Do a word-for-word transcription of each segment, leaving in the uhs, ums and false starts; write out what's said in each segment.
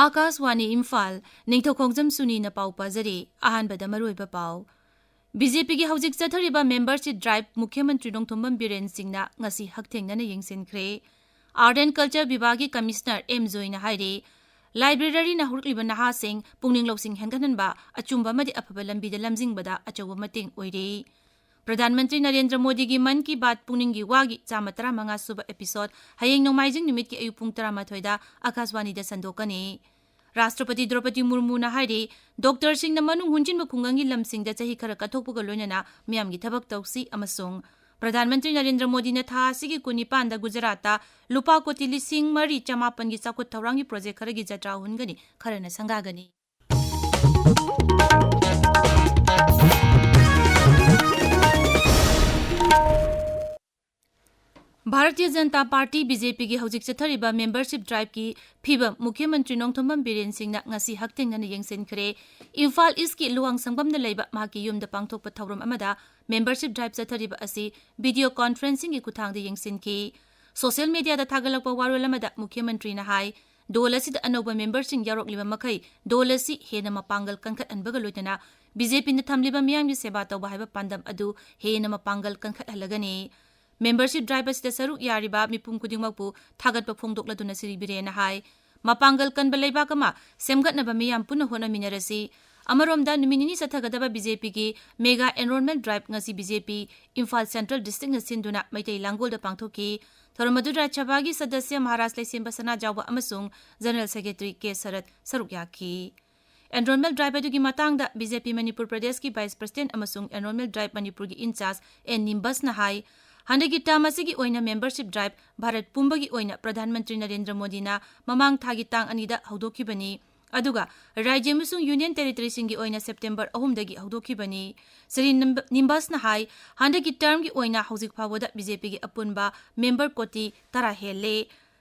ꯑꯥꯀꯥꯁꯋꯥꯅꯤ ꯏꯝꯐꯥꯜ, ꯅꯤꯡꯊꯧꯈꯣꯡꯖꯝ ꯁꯨꯅꯤꯅ ꯄꯥꯎ ꯄꯥꯖꯔꯤ꯫ ꯑꯍꯥꯟꯕꯗ ꯃꯔꯨꯑꯣꯏꯕ ꯄꯥꯎ꯫ ꯕꯤ ꯖꯦ ꯄꯤꯒꯤ ꯍꯧꯖꯤꯛ ꯆꯠꯊꯔꯤꯕ membership drive ꯃꯨꯈ꯭ꯌ ꯃꯟꯇ꯭ꯔꯤ ꯅꯣꯡꯊꯣꯝꯕꯝ ꯕꯤꯔꯦꯟ ꯁꯤꯡꯅ ꯉꯁꯤ ꯍꯛꯊꯦꯡꯅꯅ ꯌꯦꯡꯁꯤꯟꯈ꯭ꯔꯦ꯫ Art and Culture ꯕꯤꯚꯥꯒꯒꯤ Commissioner ꯑꯦꯝ ꯖꯣꯏꯅ ꯍꯥꯏꯔꯤ, libraryꯅ ꯍꯧꯔꯛꯂꯤꯕ ꯅꯍꯥꯁꯤꯡ ꯄꯨꯛꯅꯤꯡ ꯂꯧꯁꯤꯡ ꯍꯦꯟꯒꯠꯍꯟꯕ, ꯑꯆꯨꯝꯕ ꯑꯃꯗꯤ ꯑꯐꯕ ꯂꯝꯕꯤꯗ ꯂꯝꯖꯤꯡꯕꯗ ꯑꯆꯧꯕ ꯃꯇꯦꯡ ꯑꯣꯏꯔꯤ꯫ ꯄ꯭ꯔꯙꯥꯟ ꯃꯟꯇ꯭ꯔꯤ ꯅꯔꯦꯟꯗ꯭ꯔ ꯃꯣꯗꯤꯒꯤ ꯃꯟ ꯀꯤ ꯕꯥꯠ ꯄꯨꯛꯅꯤꯡꯒꯤ ꯋꯥꯒꯤ ꯆꯥꯝꯃ ꯇꯔꯥꯃꯉꯥ ꯁꯨꯕ episode ꯍꯌꯦꯡ ꯅꯣꯡꯃꯥꯏꯖꯤꯡ ꯅꯨꯃꯤꯠꯀꯤ ꯑꯌꯨꯛ ꯄꯨꯡ ꯇꯔꯥꯃꯥꯊꯣꯏꯗ ꯑꯥꯀꯥꯁꯋꯥꯅꯤꯗ ꯁꯟꯗꯣꯛꯀꯅꯤ꯫ ꯔꯥꯁꯇ꯭ꯔꯄꯇꯤ ꯗ꯭ꯔꯧꯄꯗꯤ ꯃꯨꯔꯃꯨꯅ ꯍꯥꯏꯔꯤ, doctorꯁꯤꯡꯅ ꯃꯅꯨꯡ ꯍꯨꯟꯖꯤꯟꯕ ꯈꯨꯡꯒꯪꯒꯤ ꯂꯝꯁꯤꯡꯗ ꯆꯍꯤ ꯈꯔ ꯀꯠꯊꯣꯛꯄꯒ ꯂꯣꯏꯅꯅ ꯃꯤꯌꯥꯝꯒꯤ ꯊꯕꯛ ꯇꯧꯁꯤ ꯑꯃꯁꯨꯡ ꯄ꯭ꯔꯙꯥꯟ ꯃꯟꯇ꯭ꯔꯤ ꯅꯔꯦꯟꯗ꯭ꯔ ꯃꯣꯗꯤꯅ ꯊꯥ ꯑꯁꯤꯒꯤ ꯀꯨꯟꯅꯤꯄꯥꯟꯗ ꯒꯨꯖꯔꯥꯠꯇ ꯂꯨꯄꯥ ꯀꯣꯇꯤ ꯂꯤꯁꯤꯡ ꯃꯔꯤ ꯆꯃꯥꯄꯟꯒꯤ ꯆꯥꯎꯈꯠ ꯊꯧꯔꯥꯡꯒꯤ project ꯈꯔꯒꯤ ꯖꯇ꯭ꯔꯥ ꯍꯨꯟꯒꯅꯤ, ꯈꯔꯅ ꯁꯪꯒꯥꯒꯅꯤ꯫ Bharatiya Janata party, B J ꯄꯤꯒꯤ ꯍꯧꯖꯤꯛ ꯆꯠꯊꯔꯤꯕ membership driveꯀꯤ ꯐꯤꯕꯝ ꯃꯨꯈ꯭ꯌ ꯃꯟꯇ꯭ꯔꯤ ꯅꯣꯡꯊꯣꯝꯕꯝ ꯕꯤꯔꯦꯟ ꯁꯤꯡꯅ ꯉꯁꯤ ꯍꯛꯊꯦꯡꯅꯅ ꯌꯦꯡꯁꯤꯟꯈ꯭ꯔꯦ꯫ ꯏꯝꯐꯥꯜ ꯏꯁꯀꯤ ꯂꯨꯋꯥꯡꯁꯪꯕꯝꯗ ꯂꯩꯕ ꯃꯍꯥꯛꯀꯤ ꯌꯨꯝꯗ ꯄꯥꯡꯊꯣꯛꯄ ꯊꯧꯔꯝ ꯑꯃꯗ membership drive ꯆꯠꯊꯔꯤꯕ ꯑꯁꯤ video conferencingꯒꯤ ꯈꯨꯠꯊꯥꯡꯗ ꯌꯦꯡꯁꯤꯟꯈꯤ꯫ Social mediaꯗ ꯊꯥꯒꯠꯂꯛꯄ ꯋꯥꯔꯣꯜ ꯑꯃꯗ ꯃꯨꯈ꯭ꯌ ꯃꯟꯇ꯭ꯔꯤꯅ ꯍꯥꯏ, ꯗꯣꯜ ꯑꯁꯤꯗ ꯑꯅꯧꯕ memberꯁꯤꯡ ꯌꯥꯎꯔꯛꯂꯤꯕ ꯃꯈꯩ ꯗꯣꯜ ꯑꯁꯤ ꯍꯦꯟꯅ ꯃꯄꯥꯡꯒꯜ ꯀꯟꯈꯠꯍꯟꯕꯒ ꯂꯣꯏꯅꯅ ꯕꯤ ꯖꯦ ꯄꯤꯅ ꯊꯝꯂꯤꯕ ꯃꯤꯌꯥꯝꯒꯤ ꯁꯦꯕꯥ ꯇꯧꯕ ꯍꯥꯏꯕ ꯄꯥꯟꯗꯝ ꯑꯗꯨ ꯍꯦꯟꯅ ꯃꯄꯥꯡꯒꯜ ꯀꯟꯈꯠꯍꯜꯂꯒꯅꯤ꯫ Membership drive ꯑꯁꯤꯗ ꯁꯔꯨꯛ ꯌꯥꯔꯤꯕ ꯃꯤꯄꯨꯝ ꯈꯨꯗꯤꯡꯃꯛꯄꯨ ꯊꯥꯒꯠꯄ ꯐꯣꯡꯗꯣꯛꯂꯗꯨꯅ ꯁ꯭ꯔꯤ ꯕꯤꯔꯦꯟꯅ ꯍꯥꯏ, ꯃꯄꯥꯡꯒꯜ ꯀꯟꯕ ꯂꯩꯕꯥꯛ ꯑꯃ ꯁꯦꯝꯒꯠꯅꯕ ꯃꯤꯌꯥꯝ ꯄꯨꯟꯅ ꯍꯣꯠꯅꯃꯤꯟꯅꯔꯁꯤ꯫ ꯑꯃꯔꯣꯝꯗ, ꯅꯨꯃꯤꯠ ꯅꯤꯅꯤ ꯆꯠꯊꯒꯗꯕ ꯕꯤ ꯖꯦ ꯄꯤꯒꯤ mega enrolment drive ꯉꯁꯤ ꯕꯤ ꯖꯦ ꯄꯤ ꯏꯝꯐꯥꯜ Central Districtꯅ ꯁꯤꯟꯗꯨꯅ ꯃꯩꯇꯩ ꯂꯥꯡꯒꯣꯜꯗ ꯄꯥꯡꯊꯣꯛꯈꯤ꯫ ꯊꯧꯔꯝ ꯑꯗꯨꯗ ꯔꯥꯖ꯭ꯌ ꯁꯚꯥꯒꯤ ꯁꯗꯁ꯭ꯌ ꯃꯍꯥꯔꯥꯖ ꯂꯩꯁꯦꯝꯕ ꯁꯅꯥꯖꯥꯎꯕ ꯑꯃꯁꯨꯡ General Secretary ꯀꯦ ꯁꯔꯠ ꯁꯔꯨꯛ ꯌꯥꯈꯤ꯫ Enrolment drive ꯑꯗꯨꯒꯤ ꯃꯇꯥꯡꯗ ꯕꯤ ꯖꯦ ꯄꯤ ꯃꯅꯤꯄꯨꯔ ꯄ꯭ꯔꯗꯦꯁꯀꯤ Vice President ꯑꯃꯁꯨꯡ Enrolment drive ꯃꯅꯤꯄꯨꯔꯒꯤ in-charge ꯑꯦꯟ ꯅꯤꯝꯕꯁꯅ ꯍꯥꯏ, ꯍꯟꯗꯛꯀꯤ term ꯑꯁꯤꯒꯤ ꯑꯣꯏꯅ membership drive ꯚꯥꯔꯠ ꯄꯨꯝꯕꯒꯤ ꯑꯣꯏꯅ ꯄ꯭ꯔꯙꯥꯟ ꯃꯟꯇ꯭ꯔꯤ ꯅꯔꯦꯟꯗ꯭ꯔ ꯃꯣꯗꯤꯅ ꯃꯃꯥꯡ ꯊꯥꯒꯤ ꯇꯥꯡ ꯑꯅꯤꯗ ꯍꯧꯗꯣꯛꯈꯤꯕꯅꯤ꯫ ꯑꯗꯨꯒ ꯔꯥꯖ꯭ꯌ ꯑꯃꯁꯨꯡ Union Territoryꯁꯤꯡꯒꯤ ꯑꯣꯏꯅ September ꯑꯍꯨꯝꯗꯒꯤ ꯍꯧꯗꯣꯛꯈꯤꯕꯅꯤ꯫ ꯁ꯭ꯔꯤ ꯅꯤꯝꯕ-, ꯅꯤꯝꯕꯁꯅ ꯍꯥꯏ, ꯍꯟꯗꯛꯀꯤ termꯒꯤ ꯑꯣꯏꯅ ꯍꯧꯖꯤꯛ ꯐꯥꯎꯕꯗ ꯕꯤ ꯖꯦ ꯄꯤꯒꯤ ꯑꯄꯨꯟꯕ member ꯀꯣꯇꯤ ꯇꯔꯥ ꯍꯦꯜꯂꯦ꯫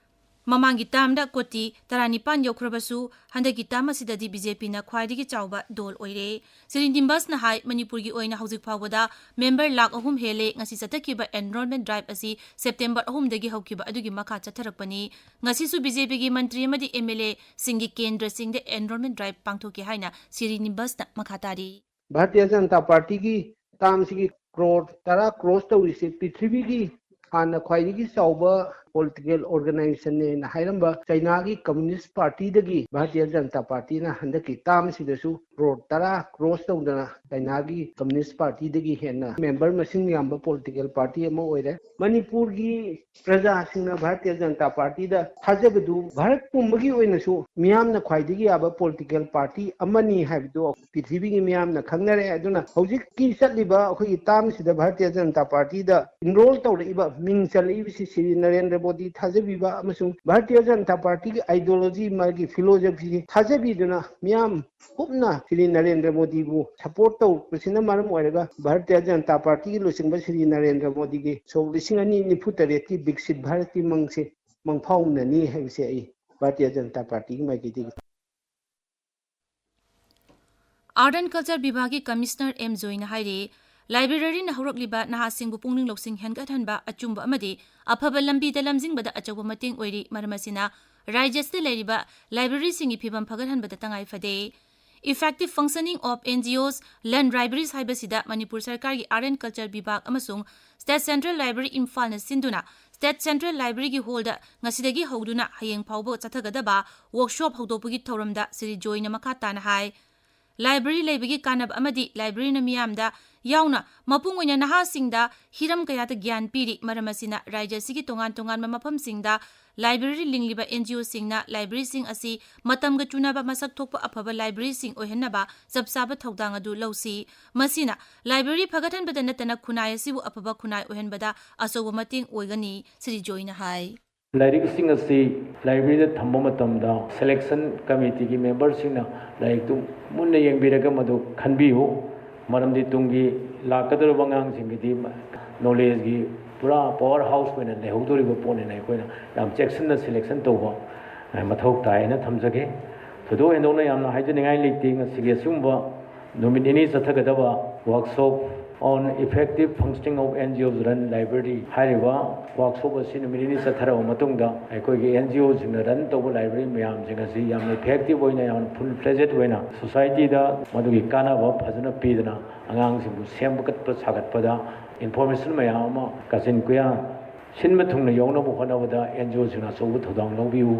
ꯃꯃꯥꯡꯒꯤ ꯇꯥꯝꯗ ꯀꯣꯇꯤ ꯇꯔꯥꯅꯤꯄꯥꯟ ꯌꯧꯈ꯭ꯔꯕꯁꯨ, ꯍꯟꯗꯛꯀꯤ ꯇꯥꯝ ꯑꯁꯤꯗꯗꯤ ꯕꯤ ꯖꯦ ꯄꯤꯅ ꯈ꯭ꯋꯥꯏꯗꯒꯤ ꯆꯥꯎꯕ ꯗꯣꯜ ꯑꯣꯏꯔꯦ꯫ ꯁ꯭ꯔꯤ ꯅꯤꯝꯕꯁꯅ ꯍꯥꯏ, ꯃꯅꯤꯄꯨꯔꯒꯤ ꯑꯣꯏꯅ ꯍꯧꯖꯤꯛ ꯐꯥꯎꯕꯗ ꯃꯦꯝꯕꯔ ꯂꯥꯈ ꯑꯍꯨꯝ ꯍꯦꯜꯂꯦ꯫ ꯉꯁꯤ ꯆꯠꯊꯈꯤꯕ ꯑꯦꯟꯔꯣꯜꯃꯦꯟ ꯗ꯭ꯔꯥꯏꯚ ꯑꯁꯤ ꯁꯦꯞꯇꯦꯝꯕꯔ ꯑꯍꯨꯝꯗꯒꯤ ꯍꯧꯈꯤꯕ ꯑꯗꯨꯒꯤ ꯃꯈꯥ ꯆꯠꯊꯔꯛꯄꯅꯤ꯫ ꯉꯁꯤꯁꯨ ꯕꯤ ꯖꯦ ꯄꯤꯒꯤ ꯃꯟꯇ꯭ꯔꯤ ꯑꯃꯗꯤ ꯑꯦꯝ ꯑꯦꯜ ꯑꯦꯁꯤꯡꯒꯤ ꯀꯦꯟꯗ꯭ꯔꯁꯤꯡꯗ ꯑꯦꯟꯔꯣꯜꯃꯦꯟ ꯗ꯭ꯔꯥꯏꯚ ꯄꯥꯡꯊꯣꯛꯀꯦ ꯍꯥꯏꯅ ꯁ꯭ꯔꯤ ꯅꯤꯝꯕꯁꯅ ꯃꯈꯥ ꯇꯥꯔꯤ꯫ ꯚꯥꯔꯇꯤꯌ ꯖꯅꯇꯥ ꯄꯥꯔꯇꯤꯒꯤ ꯇꯥꯝꯁꯤꯒꯤ ꯀ꯭ꯔꯣꯔ ꯇꯔꯥ ꯀ꯭ꯔꯣꯁ ꯇꯧꯔꯤꯁꯦ ꯄ꯭ꯔꯤꯊꯤꯕꯤꯒꯤ ꯍꯥꯟꯅ ꯈ꯭ꯋꯥꯏꯗꯒꯤ ꯆꯥꯎꯕ ꯄꯣꯂꯤꯇꯤꯀꯦꯜ ꯑꯣꯔꯒꯅꯥꯏꯖꯦꯁꯟꯅꯦꯅ ꯍꯥꯏꯔꯝꯕ ꯆꯩꯅꯥꯒꯤ ꯀꯝꯃꯨꯅꯤꯁ ꯄꯥꯔꯇꯤꯗꯒꯤ ꯚꯥꯔꯇꯤꯌ ꯖꯅꯇꯥ ꯄꯥꯔꯇꯤꯅ ꯍꯟꯗꯛꯀꯤ ꯇꯥꯝꯁꯤꯗꯁꯨ ꯀ꯭ꯔꯣꯔ ꯇꯔꯥ ꯀ꯭ꯔꯣꯁ ꯇꯧꯗꯅ ꯆꯩꯅꯥꯒꯤ ꯀꯝꯃꯨꯅꯤꯁ ꯄꯥꯔꯇꯤꯗꯒꯤ ꯍꯦꯟꯅ ꯃꯦꯝꯕꯔ ꯃꯁꯤꯡ ꯌꯥꯝꯕ ꯄꯣꯂꯤꯇꯤꯀꯦꯜ ꯄꯥꯔꯇꯤ ꯑꯃ ꯑꯣꯏꯔꯦ꯫ ꯃꯅꯤꯄꯨꯔꯒꯤ ꯄ꯭ꯔꯖꯥꯁꯤꯡꯅ ꯚꯥꯔꯇꯤꯌ ꯖꯅꯇꯥ ꯄꯥꯔꯇꯤꯗ ꯊꯥꯖꯕꯗꯨ ꯚꯥꯔꯠ ꯄꯨꯝꯕꯒꯤ ꯑꯣꯏꯅꯁꯨ ꯃꯤꯌꯥꯝꯅ ꯈ꯭ꯋꯥꯏꯗꯒꯤ ꯌꯥꯕ ꯄꯣꯂꯤꯇꯤꯀꯦꯜ ꯄꯥꯔꯇꯤ ꯑꯃꯅꯤ ꯍꯥꯏꯕꯗꯨ ꯄ꯭ꯔꯤꯊꯤꯕꯤꯒꯤ ꯃꯤꯌꯥꯝꯅ ꯈꯪꯅꯔꯦ꯫ ꯑꯗꯨꯅ ꯍꯧꯖꯤꯛꯀꯤ ꯆꯠꯂꯤꯕ ꯑꯩꯈꯣꯏꯒꯤ ꯇꯥꯝꯁꯤꯗ ꯚꯥꯔꯇꯤꯌ ꯖꯅꯇꯥ ꯄꯥꯔꯇꯤꯗ ꯏꯟꯔꯣꯜ ꯇꯧꯔꯛꯏꯕ, ꯃꯤꯡ ꯆꯜꯂꯛꯏꯕꯁꯤ ꯁ꯭ꯔꯤ ꯅꯔꯦꯟꯗ꯭ꯔ ꯃꯣꯗꯤ ꯊꯥꯖꯕꯤꯕ ꯑꯃꯁꯨꯡ ꯚꯥꯔꯇꯤꯌ ꯖꯅꯇꯥ ꯄꯥꯔꯇꯤꯒꯤ ꯑꯥꯏꯗꯤꯌꯣꯂꯣꯖꯤ, ꯃꯥꯒꯤ ꯐꯤꯂꯣꯖꯣꯐꯤꯁꯤ ꯊꯥꯖꯕꯤꯗꯨꯅ ꯃꯤꯌꯥꯝ ꯀꯨꯞꯅ ꯁ꯭ꯔꯤ ꯅꯔꯦꯟꯗ꯭ꯔ ꯃꯣꯗꯤꯕꯨ ꯁꯄꯣꯔꯠ ꯇꯧꯔꯛꯄꯁꯤꯅ ꯃꯔꯝ ꯑꯣꯏꯔꯒ ꯚꯥꯔꯇꯤꯌ ꯖꯅꯇꯥ ꯄꯥꯔꯇꯤꯒꯤ ꯂꯨꯆꯤꯡꯕ ꯁ꯭ꯔꯤ ꯅꯔꯦꯟꯗ꯭ꯔ ꯃꯣꯗꯤꯒꯤ ꯁꯣꯛ ꯂꯤꯁꯤꯡ ꯑꯅꯤ ꯅꯤꯐꯨ ꯇꯔꯦꯠꯀꯤ ꯕꯤꯛꯁꯤꯠ ꯚꯥꯔꯠꯀꯤ ꯃꯪꯁꯦ ꯃꯪꯐꯥꯎꯅꯅꯤ ꯍꯥꯏꯕꯁꯦ ꯑꯩ ꯚꯥꯔꯇꯤꯌ ꯖꯅꯇꯥ ꯄꯥꯔꯇꯤꯒꯤ ꯃꯥꯏꯀꯩꯗꯒꯤ꯫ ꯑꯥꯔꯠ ꯑꯦꯟ ꯀꯜꯆꯔ ꯕꯤꯚꯥꯒꯒꯤ ꯀꯃꯤꯁꯅꯔ ꯑꯦꯝ ꯖꯣꯏꯅ ꯍꯥꯏꯔꯤ, ꯂꯥꯏꯕ꯭ꯔꯦꯔꯤꯅ ꯍꯧꯔꯛꯂꯤꯕ ꯅꯍꯥꯁꯤꯡꯕꯨ ꯄꯨꯛꯅꯤꯡ ꯂꯧꯁꯤꯡ ꯍꯦꯟꯒꯠꯍꯟꯕ, ꯑꯆꯨꯝꯕ ꯑꯃꯗꯤ ꯑꯐꯕ ꯂꯝꯕꯤꯗ ꯂꯝꯖꯤꯡꯕꯗ ꯑꯆꯧꯕ ꯃꯇꯦꯡ ꯑꯣꯏꯔꯤ꯫ ꯃꯔꯝ ꯑꯁꯤꯅ ꯔꯥꯖ꯭ꯌ ꯑꯁꯤꯗ ꯂꯩꯔꯤꯕ ꯂꯥꯏꯕ꯭ꯔꯦꯔꯤꯁꯤꯡꯒꯤ ꯐꯤꯕꯝ ꯐꯒꯠꯍꯟꯕꯗ ꯇꯉꯥꯏ ꯐꯗꯦ꯫ Effective functioning of N G Os, land libraries ꯍꯥꯏꯕꯁꯤꯗ ꯃꯅꯤꯄꯨꯔ ꯁꯔꯀꯥꯔꯒꯤ ꯑꯥꯔꯠ ꯑꯦꯟ ꯀꯜꯆꯔ ꯕꯤꯚꯥꯒ ꯑꯃꯁꯨꯡ ꯁ꯭ꯇꯦꯠ ꯁꯦꯟꯇ꯭ꯔꯦꯜ ꯂꯥꯏꯕ꯭ꯔꯦꯔꯤ ꯏꯝꯐꯥꯜꯅ ꯁꯤꯟꯗꯨꯅ ꯁ꯭ꯇꯦꯠ ꯁꯦꯟꯇ꯭ꯔꯦꯜ ꯂꯥꯏꯕ꯭ꯔꯦꯔꯤꯒꯤ ꯍꯣꯜꯗ ꯉꯁꯤꯗꯒꯤ ꯍꯧꯗꯨꯅ ꯍꯌꯦꯡ ꯐꯥꯎꯕ ꯆꯠꯊꯒꯗꯕ ꯋꯥꯔꯛꯁꯣꯞ ꯍꯧꯗꯣꯛꯄꯒꯤ ꯊꯧꯔꯝꯗ ꯁ꯭ꯔꯤ ꯖꯣꯏꯅ ꯃꯈꯥ ꯇꯥꯅ ꯍꯥꯏ, ꯂꯥꯏꯕ꯭ꯔꯦꯔꯤ ꯂꯩꯕꯒꯤ ꯀꯥꯟꯅꯕ ꯑꯃꯗꯤ ꯂꯥꯏꯕ꯭ꯔꯦꯔꯤꯅ ꯃꯤꯌꯥꯝꯗ ꯌꯥꯎꯅ ꯃꯄꯨꯡ ꯑꯣꯏꯅ ꯅꯍꯥꯁꯤꯡꯗ ꯍꯤꯔꯝ ꯀꯌꯥꯗ ꯒ꯭ꯌꯥꯟ ꯄꯤꯔꯤ꯫ ꯃꯔꯝ ꯑꯁꯤꯅ ꯔꯥꯖ꯭ꯌ ꯑꯁꯤꯒꯤ ꯇꯣꯉꯥꯟ ꯇꯣꯉꯥꯟꯕ ꯃꯐꯝꯁꯤꯡꯗ ꯂꯥꯏꯕ꯭ꯔꯦꯔꯤ ꯂꯤꯡꯂꯤꯕ N G Oꯁꯤꯡꯅ ꯂꯥꯏꯕ꯭ꯔꯦꯔꯤꯁꯤꯡ ꯑꯁꯤ ꯃꯇꯝꯒ ꯆꯨꯅꯕ ꯃꯁꯛ ꯊꯣꯛꯄ ꯑꯐꯕ ꯂꯥꯏꯕ꯭ꯔꯦꯔꯤꯁꯤꯡ ꯑꯣꯏꯍꯟꯅꯕ ꯆꯞ ꯆꯥꯕ ꯊꯧꯗꯥꯡ ꯑꯗꯨ ꯂꯧꯁꯤ꯫ ꯃꯁꯤꯅ ꯂꯥꯏꯕ꯭ꯔꯦꯔꯤ ꯐꯒꯠꯍꯟꯕꯗ ꯅꯠꯇꯅ ꯈꯨꯟꯅꯥꯏ ꯑꯁꯤꯕꯨ ꯑꯐꯕ ꯈꯨꯟꯅꯥꯏ ꯑꯣꯏꯍꯟꯕꯗ ꯑꯆꯧꯕ ꯃꯇꯦꯡ ꯑꯣꯏꯒꯅꯤ, ꯁ꯭ꯔꯤ ꯖꯣꯏꯅ ꯍꯥꯏ꯫ ꯂꯥꯏꯔꯤꯛꯁꯤꯡ ꯑꯁꯤ ꯂꯥꯏꯕ꯭ꯔꯦꯔꯤꯗ ꯊꯝꯕ ꯃꯇꯝꯗ selection committeeꯒꯤ memberꯁꯤꯡꯅ ꯂꯥꯏꯔꯤꯛꯇꯨ ꯃꯨꯟꯅ ꯌꯦꯡꯕꯤꯔꯒ ꯃꯗꯨ ꯈꯟꯕꯤꯌꯨ꯫ ꯃꯔꯝꯗꯤ ꯇꯨꯡꯒꯤ ꯂꯥꯛꯀꯗꯧꯔꯤꯕ ꯑꯉꯥꯡꯁꯤꯡꯒꯤꯗꯤ knowledgeꯒꯤ ꯄꯨꯔꯥ ꯄꯋꯥꯔ ꯍꯥꯎꯁ ꯑꯣꯏꯅ ꯂꯩꯍꯧꯗꯣꯔꯤꯕ ꯄꯣꯠꯅꯤꯅ ꯑꯩꯈꯣꯏꯅ ꯌꯥꯝ ꯆꯦꯛꯁꯤꯟꯅ ꯁꯦꯂꯦꯛꯁꯟ ꯇꯧꯕ, ꯑ, ꯃꯊꯧ ꯇꯥꯏ ꯍꯥꯏꯅ ꯊꯝꯖꯒꯦ꯫ ꯊꯣꯏꯗꯣꯛ ꯍꯦꯟꯗꯣꯛꯅ ꯌꯥꯝꯅ ꯍꯥꯏꯖꯅꯤꯡꯉꯥꯏ ꯂꯩꯇꯦ꯫ ꯉꯁꯤꯒꯤ ꯑꯁꯤꯒꯨꯝꯕ ꯅꯨꯃꯤꯠ ꯅꯤꯅꯤ ꯆꯠꯊꯒꯗꯕ Workshop on Effective Functioning of N G Os Run Library ꯍꯥꯏꯔꯤꯕ ꯋꯥꯔꯛꯁꯣꯞ ꯑꯁꯤ ꯅꯨꯃꯤꯠ ꯅꯤꯅꯤ ꯆꯠꯊꯔꯕ ꯃꯇꯨꯡꯗ, ꯑꯩꯈꯣꯏꯒꯤ N G Oꯁꯤꯡꯅ ꯔꯟ ꯇꯧꯕ ꯂꯥꯏꯕ꯭ꯔꯦꯔꯤ ꯃꯌꯥꯝꯁꯤꯡ ꯑꯁꯤ ꯌꯥꯝꯅ ꯏꯐꯦꯛꯇꯤꯚ ꯑꯣꯏꯅ, ꯌꯥꯝꯅ ꯐꯨꯜ ꯐ꯭ꯂꯦꯖꯦꯠ ꯑꯣꯏꯅ ꯁꯣꯁꯥꯏꯇꯤꯗ ꯃꯗꯨꯒꯤ ꯀꯥꯟꯅꯕ ꯐꯖꯅ ꯄꯤꯗꯅ, ꯑꯉꯥꯡꯁꯤꯡꯕꯨ ꯁꯦꯝꯒꯠꯄ ꯁꯥꯒꯠꯄꯗ ꯏꯟꯐꯣꯔꯃꯦꯁꯟ ꯃꯌꯥꯝ ꯑꯃ ꯀꯥꯆꯤꯟ ꯀꯣꯏꯌꯥ ꯁꯤꯟꯕ ꯊꯨꯡꯅ ꯌꯧꯅꯕ ꯍꯣꯠꯅꯕꯗ N G Oꯁꯤꯡꯅ ꯑꯆꯧꯕ ꯊꯧꯗꯥꯡ ꯂꯧꯕꯤꯌꯨ꯫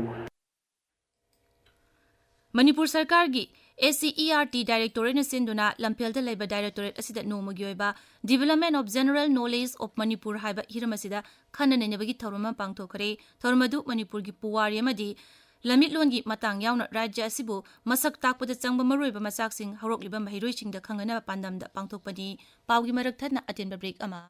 ꯃꯅꯤꯄꯨꯔ ꯁꯔꯀꯥꯔꯒꯤ S C E R T Directorateꯅ ꯁꯤꯟꯗꯨꯅ ꯂꯝꯐꯦꯜꯗ ꯂꯩꯕ Directorate ꯑꯁꯤꯗ ꯅꯣꯡꯃꯒꯤ ꯑꯣꯏꯕ Development of General Knowledge of Manipur ꯍꯥꯏꯕ ꯍꯤꯔꯝ ꯑꯁꯤꯗ ꯈꯟꯅ ꯅꯩꯅꯕꯒꯤ ꯊꯧꯔꯝ ꯑꯃ ꯄꯥꯡꯊꯣꯛꯈ꯭ꯔꯦ꯫ ꯊꯧꯔꯝ ꯑꯗꯨ ꯃꯅꯤꯄꯨꯔꯒꯤ ꯄꯨꯋꯥꯔꯤ ꯑꯃꯗꯤ ꯂꯝꯃꯤꯠꯂꯣꯟꯒꯤ ꯃꯇꯥꯡ ꯌꯥꯎꯅ ꯔꯥꯖ꯭ꯌ ꯑꯁꯤꯕꯨ ꯃꯁꯛ ꯇꯥꯛꯄꯗ ꯆꯪꯕ ꯃꯔꯨꯑꯣꯏꯕ ꯃꯆꯥꯛꯁꯤꯡ ꯍꯧꯔꯛꯂꯤꯕ ꯃꯍꯩꯔꯣꯏꯁꯤꯡꯗ ꯈꯪꯍꯟꯅꯕ ꯄꯥꯟꯗꯝꯗ ꯄꯥꯡꯊꯣꯛꯄꯅꯤ꯫ ꯄꯥꯎꯒꯤ ꯃꯔꯛ ꯊꯠꯅ ꯑꯇꯦꯟꯕ ꯕ꯭ꯔꯦꯛ ꯑꯃ꯫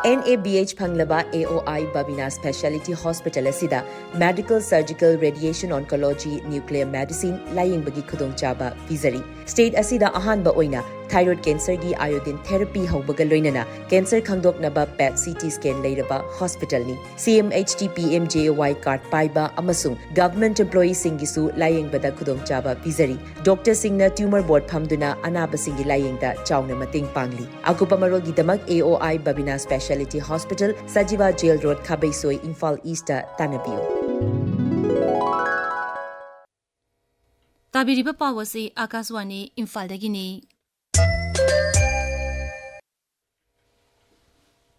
N A B H ꯐꯪꯂꯕ A O I Babina Speciality Hospital ꯑꯁꯤꯗ Medical, Surgical, Radiation Oncology, Nuclear Medicine ꯂꯥꯌꯦꯡꯕꯒꯤ ꯈꯨꯗꯣꯡꯆꯥꯕ ꯄꯤꯖꯔꯤ꯫ ꯁ꯭ꯇꯦꯠ ꯑꯁꯤꯗ ꯑꯍꯥꯟꯕ ꯑꯣꯏꯅ thyroid cancerꯒꯤ iodine therapy ꯍꯧꯕꯒ ꯂꯣꯏꯅꯅ cancer ꯈꯪꯗꯣꯛꯅꯕ PET C T scan ꯂꯩꯔꯕ ꯍꯣꯁꯄꯤꯇꯥꯜꯅꯤ꯫ C M H T P M J A Y card ꯄꯥꯏꯕ ꯑꯃꯁꯨꯡ government employeeꯁꯤꯡꯒꯤꯁꯨ ꯂꯥꯌꯦꯡꯕꯗ ꯈꯨꯗꯣꯡꯆꯥꯕ ꯄꯤꯖꯔꯤ꯫ ꯗꯣꯛꯇꯔꯁꯤꯡꯅ tumor board ꯐꯝꯗꯨꯅ ꯑꯅꯥꯕꯁꯤꯡꯒꯤ ꯂꯥꯌꯦꯡꯗ ꯆꯥꯎꯅ ꯃꯇꯦꯡ ꯄꯥꯡꯂꯤ꯫ ꯑꯀꯨꯞꯄ ꯃꯔꯣꯜꯒꯤꯗꯃꯛ A O I Babina Speciality Hospital, Sajiwa Jail Road, Khabeisoi, Imphal east ꯇꯥꯟꯅꯕꯤꯌꯨ꯫ ꯇꯥꯕꯤꯔꯤꯕ ꯄꯥꯎ ꯑꯁꯤ ꯑꯥꯀꯥꯁꯋꯥꯅꯤ ꯏꯝꯐꯥꯜꯗꯒꯤꯅꯤ꯫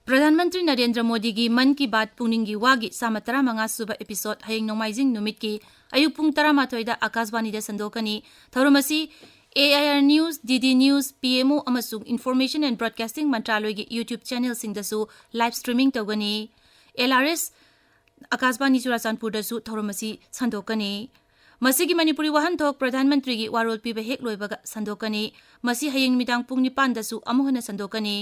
ꯄ꯭ꯔꯙꯥꯟ ꯃꯟꯇ꯭ꯔꯤ ꯅꯔꯦꯟꯗ꯭ꯔ ꯃꯣꯗꯤꯒꯤ ꯃꯟ ꯀꯤ ꯕꯥꯠ ꯄꯨꯛꯅꯤꯡꯒꯤ ꯋꯥꯒꯤ ꯆꯥꯝꯃ ꯇꯔꯥꯃꯉꯥ ꯁꯨꯕ episode ꯍꯌꯦꯡ ꯅꯣꯡꯃꯥꯏꯖꯤꯡ ꯅꯨꯃꯤꯠꯀꯤ ꯑꯌꯨꯛ ꯄꯨꯡ ꯇꯔꯥꯃꯥꯊꯣꯏꯗ ꯑꯥꯀꯥꯁꯕꯥꯅꯤꯗ ꯁꯟꯗꯣꯛꯀꯅꯤ꯫ ꯊꯧꯔꯝ ꯑꯁꯤ A I R News, D D News, P M O ꯑꯃꯁꯨꯡ Information and Broadcasting ꯃꯟꯇ꯭ꯔꯥꯂꯣꯏꯒꯤ YouTube channelꯁꯤꯡꯗꯁꯨ live streaming ꯇꯧꯒꯅꯤ꯫ L R S ꯑꯥꯀꯥꯁꯕꯥꯅꯤ ꯆꯨꯔꯥꯆꯥꯟꯄꯨꯔꯗꯁꯨ ꯊꯧꯔꯝ ꯑꯁꯤ ꯁꯟꯗꯣꯛꯀꯅꯤ꯫ ꯃꯁꯤꯒꯤ ꯃꯅꯤꯄꯨꯔꯤ ꯋꯥꯍꯟꯊꯣꯛ ꯄ꯭ꯔꯙꯥꯟ ꯃꯟꯇ꯭ꯔꯤꯒꯤ ꯋꯥꯔꯣꯜ ꯄꯤꯕ ꯍꯦꯛ ꯂꯣꯏꯕꯒ ꯁꯟꯗꯣꯛꯀꯅꯤ꯫ ꯃꯁꯤ ꯍꯌꯦꯡ ꯅꯨꯃꯤꯗꯥꯡ ꯄꯨꯡ ꯅꯤꯄꯥꯟꯗꯁꯨ ꯑꯃꯨꯛ ꯍꯟꯅ ꯁꯟꯗꯣꯛꯀꯅꯤ꯫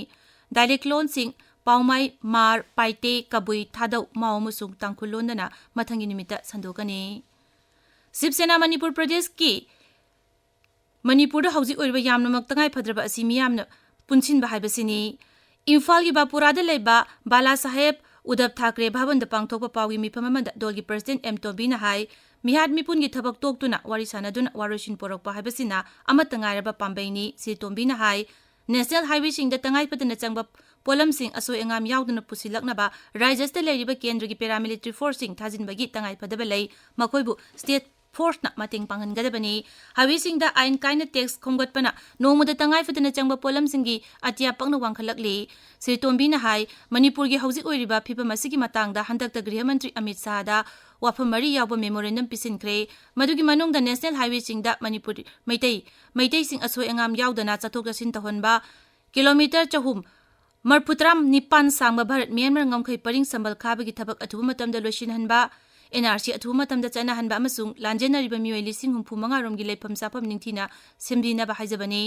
Dialect ꯂꯣꯟꯁꯤꯡ ꯄꯥꯎꯃꯥꯏ, ꯃꯥꯔ, ꯄꯥꯏꯇꯦ, ꯀꯕꯨꯏ, ꯊꯥꯗꯧ, ꯃꯥꯎ ꯑꯃꯁꯨꯡ ꯇꯥꯡꯈꯨꯜ ꯂꯣꯟꯗꯅ ꯃꯊꯪꯒꯤ ꯅꯨꯃꯤꯠꯇ ꯁꯟꯗꯣꯛꯀꯅꯤ꯫ ꯁꯤꯕ ꯁꯦꯅꯥ ꯃꯅꯤꯄꯨꯔ ꯄ꯭ꯔꯗꯦꯁꯀꯤ ꯃꯅꯤꯄꯨꯔꯗ ꯍꯧꯖꯤꯛ ꯑꯣꯏꯔꯤꯕ ꯌꯥꯝꯅꯃꯛ ꯇꯉꯥꯏ ꯐꯗ꯭ꯔꯕ ꯑꯁꯤ ꯃꯤꯌꯥꯝꯅ ꯄꯨꯟꯁꯤꯟꯕ ꯍꯥꯏꯕꯁꯤꯅꯤ꯫ ꯏꯝꯐꯥꯜꯒꯤ ꯕꯥꯄꯨꯔꯥꯗ ꯂꯩꯕ ꯕꯥꯂꯥ ꯁꯥꯍꯦꯕ ꯎꯗꯕ ꯊꯥꯀ꯭ꯔꯦ ꯚꯕꯟꯗ ꯄꯥꯡꯊꯣꯛꯄ ꯄꯥꯎꯒꯤ ꯃꯤꯐꯝ ꯑꯃꯗ ꯗꯣꯜꯒꯤ ꯄ꯭ꯔꯁꯤꯗꯦꯟꯠ ꯑꯦꯝ ꯇꯣꯝꯕꯤꯅ ꯍꯥꯏ, ꯃꯤꯍꯥꯠ ꯃꯤꯄꯨꯟꯒꯤ ꯊꯕꯛ ꯇꯣꯛꯇꯨꯅ ꯋꯥꯔꯤ ꯁꯥꯟꯅꯗꯨꯅ ꯋꯥꯔꯣꯏꯁꯤꯟ ꯄꯨꯔꯛꯄ ꯍꯥꯏꯕꯁꯤꯅ ꯑꯃꯠꯇ ꯉꯥꯏꯔꯕ ꯄꯥꯝꯕꯩꯅꯤ꯫ ꯁ꯭ꯔꯤ ꯇꯣꯝꯕꯤꯅ ꯍꯥꯏ, ꯅꯦꯁꯅꯦꯜ ꯍꯥꯏꯋꯦꯁꯤꯡꯗ ꯇꯉꯥꯏꯐꯗꯅ ꯆꯪꯕ ꯄꯣꯠꯂꯝꯁꯤꯡ ꯑꯁꯣꯏ ꯑꯉꯥꯝ ꯌꯥꯎꯗꯅ ꯄꯨꯁꯤꯜꯂꯛꯅꯕ ꯔꯥꯏꯖ꯭ꯌ ꯑꯁꯤꯗ ꯂꯩꯔꯤꯕ ꯀꯦꯟꯗ꯭ꯔꯒꯤ ꯄꯦꯔꯥꯃꯤꯂꯤꯇꯔꯤ ꯐꯣꯔꯁꯁꯤꯡ ꯊꯥꯖꯤꯟꯕꯒꯤ ꯇꯉꯥꯏꯐꯗꯕ ꯂꯩ, ꯃꯈꯣꯏꯕꯨ ꯁ꯭ꯇꯦꯠ ꯐꯣꯔꯁꯅ ꯃꯇꯦꯡ ꯄꯥꯡꯍꯟꯒꯗꯕꯅꯤ꯫ ꯍꯥꯏꯋꯦꯁꯤꯡꯗ ꯑꯥꯏꯟ ꯀꯥꯏꯅ ꯇꯦꯛꯁ ꯈꯣꯝꯒꯠꯄꯅ ꯅꯣꯡꯃꯗ ꯇꯉꯥꯏꯐꯗꯅ ꯆꯪꯕ ꯄꯣꯠꯂꯝꯁꯤꯡꯒꯤ ꯑꯇꯤꯌꯥ ꯄꯪꯅ ꯋꯥꯡꯈꯠꯂꯛꯂꯤ꯫ ꯁ꯭ꯔꯤ ꯇꯣꯝꯕꯤꯅ ꯍꯥꯏ, ꯃꯅꯤꯄꯨꯔꯒꯤ ꯍꯧꯖꯤꯛ ꯑꯣꯏꯔꯤꯕ ꯐꯤꯕꯝ ꯑꯁꯤꯒꯤ ꯃꯇꯥꯡꯗ ꯍꯟꯗꯛꯇ ꯒ꯭ꯔꯤꯍ ꯃꯟꯇ꯭ꯔꯤ ꯑꯃꯤꯠ ꯁꯥꯍꯗ ꯋꯥꯐꯝ ꯃꯔꯤ ꯌꯥꯎꯕ ꯃꯦꯃꯣꯔꯦꯟꯗꯝ ꯄꯤꯁꯤꯟꯈ꯭ꯔꯦ꯫ ꯃꯗꯨꯒꯤ ꯃꯅꯨꯡꯗ ꯅꯦꯁꯅꯦꯜ ꯍꯥꯏꯋꯦꯁꯤꯡꯗ ꯃꯅꯤꯄꯨꯔ ꯃꯩꯇꯩ, ꯃꯩꯇꯩꯁꯤꯡ ꯑꯁꯣꯏ ꯑꯉꯥꯝ ꯌꯥꯎꯗꯅ ꯆꯠꯊꯣꯛ ꯆꯠꯁꯤꯟ ꯇꯧꯍꯟꯕ, ꯀꯤꯂꯣꯃꯤꯇꯔ ꯆꯍꯨꯝ ꯃꯔꯐꯨꯇꯔꯥ ꯅꯤꯄꯥꯟ ꯁꯥꯡꯕ ꯚꯥꯔꯠ ꯃ꯭ꯌꯥꯟꯃꯥꯔ ꯉꯝꯈꯩ ꯄꯔꯤꯡ ꯁꯝꯕꯜ ꯈꯥꯕꯒꯤ ꯊꯕꯛ ꯑꯊꯨꯕ ꯃꯇꯝꯗ ꯂꯣꯏꯁꯤꯟꯍꯟꯕ, ꯑꯦꯟ ꯑꯥꯔ ꯁꯤ ꯑꯊꯨꯕ ꯃꯇꯝꯗ ꯆꯠꯅꯍꯟꯕ ꯑꯃꯁꯨꯡ ꯂꯥꯟꯖꯦꯟꯅꯔꯤꯕ ꯃꯤꯑꯣꯏ ꯂꯤꯁꯤꯡ ꯍꯨꯝꯐꯨ ꯃꯉꯥ ꯔꯣꯝꯒꯤ ꯂꯩꯐꯝ ꯆꯥꯐꯝ ꯅꯤꯡꯊꯤꯅ ꯁꯦꯝꯕꯤꯅꯕ ꯍꯥꯏꯖꯕꯅꯤ꯫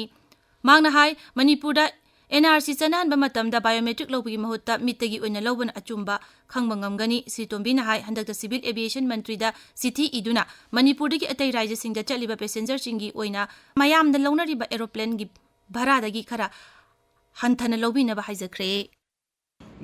ꯃꯍꯥꯛꯅ ꯍꯥꯏ, ꯃꯅꯤꯄꯨꯔꯗ ꯑꯦꯟ ꯑꯥꯔ ꯁꯤ ꯆꯠꯅꯍꯟꯕ ꯃꯇꯝꯗ ꯕꯥꯏꯑꯣꯃꯦꯇ꯭ꯔꯤꯛ ꯂꯧꯕꯒꯤ ꯃꯍꯨꯠꯇ ꯃꯤꯠꯇꯒꯤ ꯑꯣꯏꯅ ꯂꯧꯕꯅ ꯑꯆꯨꯝꯕ ꯈꯪꯕ ꯉꯝꯒꯅꯤ꯫ ꯁ꯭ꯔꯤ ꯇꯣꯝꯕꯤꯅ ꯍꯥꯏ, ꯍꯟꯗꯛꯇ ꯁꯤꯚꯤꯜ ꯑꯦꯚꯤꯌꯦꯁꯟ ꯃꯟꯇ꯭ꯔꯤꯗ ꯆꯤꯊꯤ ꯏꯗꯨꯅ ꯃꯅꯤꯄꯨꯔꯗꯒꯤ ꯑꯇꯩ ꯔꯥꯏꯖ꯭ꯌꯁꯤꯡꯗ ꯆꯠꯂꯤꯕ ꯄꯦꯁꯦꯟꯖꯔꯁꯤꯡꯒꯤ ꯑꯣꯏꯅ ꯃꯌꯥꯝꯅ ꯂꯧꯅꯔꯤꯕ ꯑꯦꯔꯣꯄ꯭ꯂꯦꯟꯒꯤ ꯚꯔꯥꯗꯒꯤ ꯈꯔ ꯍꯟꯊꯅ ꯂꯧꯕꯤꯅꯕ ꯍꯥꯏꯖꯈ꯭ꯔꯦ꯫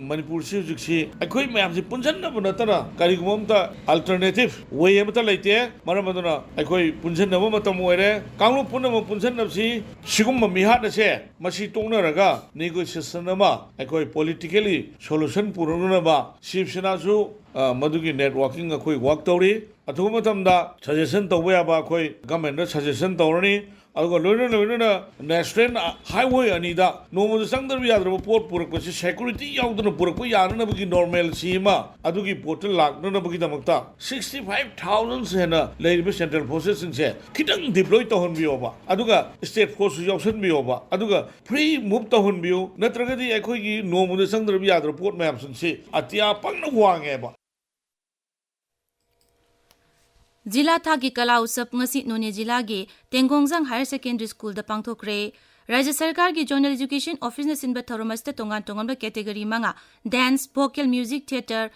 ꯃꯅꯤꯄꯨꯔꯁꯤ ꯍꯧꯖꯤꯛꯁꯤ ꯑꯩꯈꯣꯏ ꯃꯌꯥꯝꯁꯤ ꯄꯨꯟꯁꯤꯟꯅꯕ ꯅꯠꯇꯅ ꯀꯔꯤꯒꯨꯝꯕ ꯑꯝꯇ ꯑꯜꯇꯔꯅꯦꯇꯤꯚ ꯋꯦ ꯑꯃꯠꯇ ꯂꯩꯇꯦ꯫ ꯃꯔꯝ ꯑꯗꯨꯅ ꯑꯩꯈꯣꯏ ꯄꯨꯟꯁꯤꯟꯅꯕ ꯃꯇꯝ ꯑꯣꯏꯔꯦ꯫ ꯀꯥꯡꯂꯨꯞ ꯄꯨꯝꯅꯃꯛ ꯄꯨꯟꯁꯤꯟꯅꯕꯁꯤ ꯁꯤꯒꯨꯝꯕ ꯃꯤꯍꯥꯠ ꯑꯁꯦ ꯃꯁꯤ ꯇꯣꯛꯅꯔꯒ ꯅꯦꯒꯣꯁꯤꯌꯦꯁꯟ ꯑꯃ ꯑꯩꯈꯣꯏ ꯄꯣꯂꯤꯇꯤꯀꯦꯂꯤ ꯁꯣꯂꯨꯁꯟ ꯄꯨꯔꯛꯅꯅꯕ ꯁꯤꯕ ꯁꯦꯅꯥꯁꯨ, ꯑ, ꯃꯗꯨꯒꯤ ꯅꯦꯠꯋꯥꯔꯀꯤꯡ ꯑꯩꯈꯣꯏ ꯋꯥꯔꯛ ꯇꯧꯔꯤ꯫ ꯑꯊꯨꯕ ꯃꯇꯝꯗ ꯁꯖꯦꯁꯟ ꯇꯧꯕ ꯌꯥꯕ ꯑꯩꯈꯣꯏ ꯒꯃꯦꯟꯗ ꯁꯖꯦꯁꯟ ꯇꯧꯔꯅꯤ꯫ ꯑꯗꯨꯒ ꯂꯣꯏꯅ ꯂꯣꯏꯅꯅ ꯅꯦꯁꯅꯦꯜ ꯍꯥꯏꯋꯦ ꯑꯅꯤꯗ ꯅꯣꯡꯃꯗ ꯆꯪꯗ꯭ꯔꯕ ꯌꯥꯗ꯭ꯔꯕ ꯄꯣꯠ ꯄꯨꯔꯛꯄꯁꯤ ꯁꯦꯀ꯭ꯌꯨꯔꯤꯇꯤ ꯌꯥꯎꯗꯅ ꯄꯨꯔꯛꯄ ꯌꯥꯅꯅꯕꯒꯤ ꯅꯣꯔꯃꯦꯜꯁꯤ ꯑꯃ ꯑꯗꯨꯒꯤ ꯄꯣꯠꯇ ꯂꯥꯛꯅꯅꯕꯒꯤꯗꯃꯛꯇ sixty five thousand ꯍꯦꯟꯅ ꯂꯩꯔꯤꯕ ꯁꯦꯟꯇ꯭ꯔꯦꯜ ꯐꯣꯔꯁꯦꯁꯁꯤꯡꯁꯦ ꯈꯤꯇꯪ ꯗꯤꯄ꯭ꯂꯣꯏ ꯇꯧꯍꯟꯕꯤꯌꯣꯕ, ꯑꯗꯨꯒ ꯁ꯭ꯇꯦꯠ ꯐꯣꯔꯁꯁꯨ ꯌꯥꯎꯁꯟꯕꯤꯌꯣꯕ, ꯑꯗꯨꯒ ꯐ꯭ꯔꯤ ꯃꯨꯚ ꯇꯧꯍꯟꯕꯤꯌꯨ, ꯅꯠꯇ꯭ꯔꯒꯗꯤ ꯑꯩꯈꯣꯏꯒꯤ ꯅꯣꯡꯃꯗ ꯆꯪꯗ꯭ꯔꯕ ꯌꯥꯗ꯭ꯔꯕ ꯄꯣꯠ ꯃꯌꯥꯝꯁꯤꯡꯁꯤ ꯑꯇꯤꯌꯥ ꯄꯪꯅ ꯋꯥꯡꯉꯦꯕ꯫ ꯖꯤꯂꯥ ꯊꯥꯛꯀꯤ ꯀꯂꯥ ꯎꯠꯁꯕ ꯉꯁꯤ ꯅꯣꯅꯦ ꯖꯤꯂꯥꯒꯤ ꯇꯦꯡꯒꯣꯡꯖꯥꯡ ꯍꯥꯌꯔ ꯁꯦꯀꯦꯟꯗꯔꯤ ꯁ꯭ꯀꯨꯜꯗ ꯄꯥꯡꯊꯣꯛꯈ꯭ꯔꯦ꯫ ꯔꯥꯖ꯭ꯌ ꯁꯔꯀꯥꯔꯒꯤ ꯖꯣꯅꯦꯜ ꯑꯦꯖꯨꯀꯦꯁꯟ ꯑꯣꯐꯤꯁꯅ ꯁꯤꯟꯕ ꯊꯧꯔꯝ ꯑꯁꯤꯗ ꯇꯣꯉꯥꯟ ꯇꯣꯉꯥꯟꯕ ꯀꯦꯇꯦꯒꯣꯔꯤ ꯃꯉꯥ, dance, vocal, music, theatre,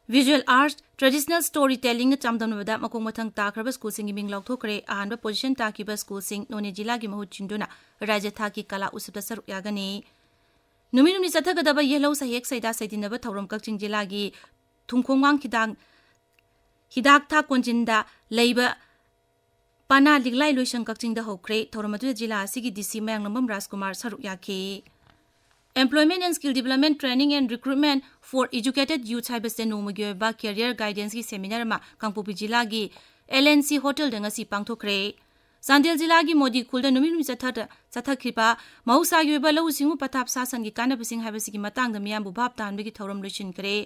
Visual Arts, Traditional Story Tellingꯅ ꯆꯥꯡꯗꯝꯅꯕꯗ ꯃꯈꯣꯡ ꯃꯊꯪ ꯇꯥꯈ꯭ꯔꯕ ꯁ꯭ꯀꯨꯜꯁꯤꯡꯒꯤ ꯃꯤꯡ ꯂꯥꯎꯊꯣꯛꯈ꯭ꯔꯦ꯫ ꯑꯍꯥꯟꯕ ꯄꯣꯖꯤꯁꯟ ꯇꯥꯈꯤꯕ ꯁ꯭ꯀꯨꯜꯁꯤꯡ ꯅꯣꯅꯦ ꯖꯤꯂꯥꯒꯤ ꯃꯍꯨꯠ ꯁꯤꯟꯗꯨꯅ ꯔꯥꯖ꯭ꯌ ꯊꯥꯛꯀꯤ ꯀꯂꯥ ꯎꯠꯁꯕꯇ ꯁꯔꯨꯛ ꯌꯥꯒꯅꯤ꯫ ꯅꯨꯃꯤꯠ ꯍꯨꯝꯅꯤ ꯆꯠꯊꯒꯗꯕ ꯌꯦꯜꯍꯧ ꯁꯍꯦꯛ ꯁꯩꯗꯥ ꯁꯩꯗꯤꯟꯅꯕ ꯊꯧꯔꯝ ꯀꯛꯆꯤꯡ ꯖꯤꯂꯥꯒꯤ ꯊꯨꯝꯈꯣꯡꯋꯥꯡ ꯈꯤꯗꯥꯡ ꯍꯤꯗꯥꯛꯊꯥ ꯀꯣꯟꯖꯤꯟꯗ ꯂꯩꯕ ꯄꯅꯥ ꯂꯤꯛꯂꯥꯏ ꯂꯣꯏꯁꯪ ꯀꯛꯆꯤꯡꯗ ꯍꯧꯈ꯭ꯔꯦ꯫ ꯊꯧꯔꯝ ꯑꯗꯨꯗ ꯖꯤꯂꯥ ꯑꯁꯤꯒꯤ ꯗꯤ ꯁꯤ ꯃꯌꯥꯡꯂꯝꯕꯝ ꯔꯥꯖꯀꯨꯃꯥꯔ ꯁꯔꯨꯛ ꯌꯥꯈꯤ꯫ Employment and Skill Development, Training and Recruitment for Educated Youth ꯍꯥꯏꯕꯁꯦ ꯅꯣꯡꯃꯒꯤ ꯑꯣꯏꯕ career guidanceꯀꯤ seminar ꯑꯃ ꯀꯥꯡꯄꯣꯛꯄꯤ ꯖꯤꯂꯥꯒꯤ ꯑꯦꯜ ꯑꯦꯟ ꯁꯤ ꯍꯣꯇꯦꯜꯗ ꯉꯁꯤ ꯄꯥꯡꯊꯣꯛꯈ꯭ꯔꯦ꯫ ꯆꯥꯟꯗꯦꯜ ꯖꯤꯂꯥꯒꯤ ꯃꯣꯗꯤ ꯈꯨꯜꯗ ꯅꯨꯃꯤꯠ ꯍꯨꯝꯅꯤ ꯆꯠꯊ-, ꯆꯠꯊꯈꯤꯕ ꯃꯍꯧꯁꯥꯒꯤ ꯑꯣꯏꯕ ꯂꯧꯎ ꯁꯤꯡꯎ ꯄꯊꯥꯞ ꯁꯥꯁꯟꯒꯤ ꯀꯥꯟꯅꯕꯁꯤꯡ ꯍꯥꯏꯕꯁꯤꯒꯤ ꯃꯇꯥꯡꯗ ꯃꯤꯌꯥꯝꯕꯨ ꯚꯥꯞ ꯇꯥꯍꯟꯕꯒꯤ ꯊꯧꯔꯝ ꯂꯣꯏꯁꯤꯟꯈ꯭ꯔꯦ꯫